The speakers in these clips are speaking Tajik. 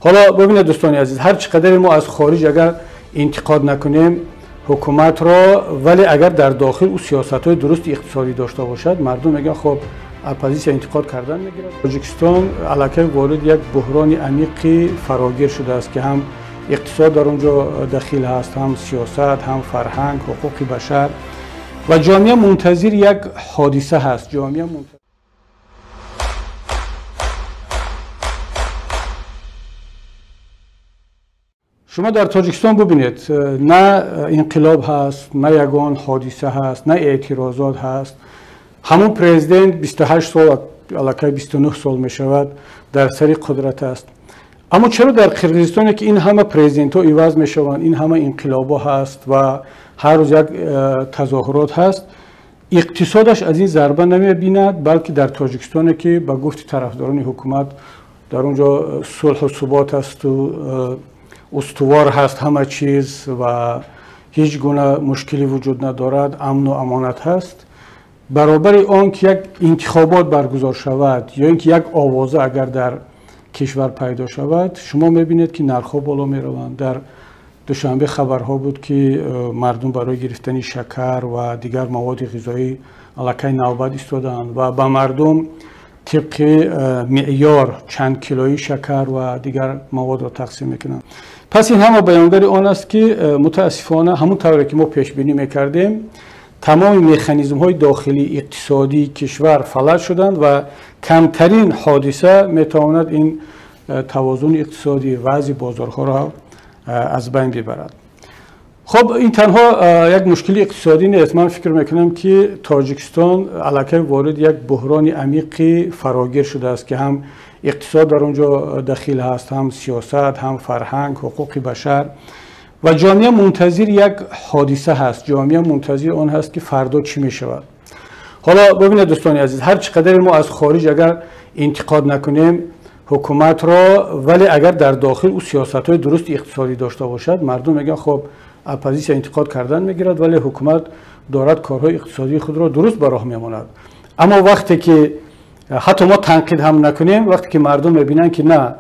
ҳоло бубинед дӯстони азиз, ҳар чӣ қадаре мо аз хориҷ агар интиқод накунем ҳукуматро, вале агар дар дохил ӯ сиёсатҳои дурусти иқтисодӣ дошта бошад, мардум мегӯянд хоб оппозитсия интиқод кардан мегирад. Тоҷикистон аллакай ворид як буҳрони амиқи фарогир шудааст, ки ҳам иқтисод дар он ҷо дахил ҳаст, ҳам сиёсат, ҳам фарҳанг, ҳуқуқи башар ва ҷомеа мунтазир як ҳодиса ҳаст. Ҷомеа шумо дар Тоҷикистон бубинед, на инқилоб ҳаст, на ягон ҳодиса ҳаст, на эътирозот ҳаст. Ҳамон президент 28 сол, аллакай 29 сол мешавад, дар сари қудрат аст. Аммо чаро дар Қирғизистоне, ки ин ҳама президентҳо иваз мешаванд, ин ҳама инқилобҳо ҳаст ва ҳар рӯз як тазоҳурот ҳаст, иқтисодаш аз ин зарба намебинад, балки дар Тоҷикистоне, ки ба гуфти тарафдорони ҳукумат дар он ҷо сулҳу субот асту устувор ҳаст ҳама чиз ва ҳеҷ гуна мушкилӣ вуҷуд надорад, амну амонат ҳаст, баробари он ки як интихобот баргузор шавад ё ин ки як овоза агар дар кишвар пайдо шавад, шумо мебинед, ки нархҳо боло мераванд. Дар Душанбе хабарҳо буд, ки мардум барои гирифтани шакар ва дигар маводи ғизоӣ аллакай навбат истодаанд ва ба мардум тибқи меъёр чанд килои шакар ва дигар маводро тақсим мекунанд. Пас ин ҳама баёнгари он аст, ки мутаассифона ҳамон тавре ки мо пешбинӣ мекардем, тамоми механизмҳои дохилии иқтисодии кишвар фалаҷ шуданд ва камтарин ҳодиса метавонад ин тавозуни иқтисодӣ, вазъи бозорҳоро аз байн бибарад. Хоб, ин танҳо як мушкили иқтисодӣ нест. Ман фикр мекунам, ки Тоҷикистон аллакай ворид як буҳрони амиқи фарогир шудааст, ки ҳам иқтисод дар он ҷо дахил ҳаст, ҳам сиёсат, ҳам фарҳанг, ҳуқуқи башар ва ҷомеа мунтазир як ҳодиса ҳаст. Ҷомеа мунтазир он ҳаст, ки фардо чӣ мешавад. Ҳоло бубинед дӯстони азиз, ҳар чӣ қадаре мо аз хориҷ агар интиқод накунем ҳукуматро, вале агар дар дохил ӯ сиёсатҳои дурусти иқтисодӣ дошта бошад, мардум мегӯянд хоб оппозитсия интиқод кардан мегирад, вале ҳукумат дорад корҳои иқтисодии худро дуруст ба роҳ мемонад. Аммо вақте ки ҳатто мо танқид ҳам накунем, вақте ки мардум мебинанд, ки на,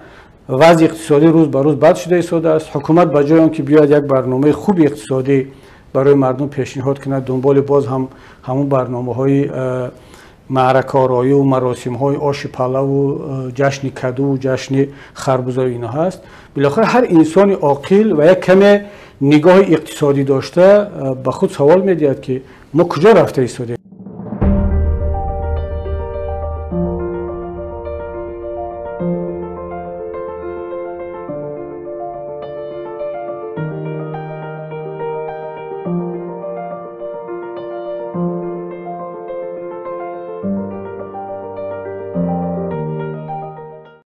вазъи иқтисодӣ рӯз ба рӯз бад шуда истодааст, ҳукумат ба ҷои он ки биёяд як барномаи хуби иқтисодӣ барои мардум пешниҳод кунад, дунболи боз ҳам ҳамон барномаҳои маъракаороӣ ва маросимҳои оши палаву ҷашни каду, ҷашни харбузаю ино ҳаст. Билохира ҳар инсони оқил ва як каме нигоҳи иқтисодӣ дошта ба худ савол медиҳад, ки мо куҷо рафта истодем.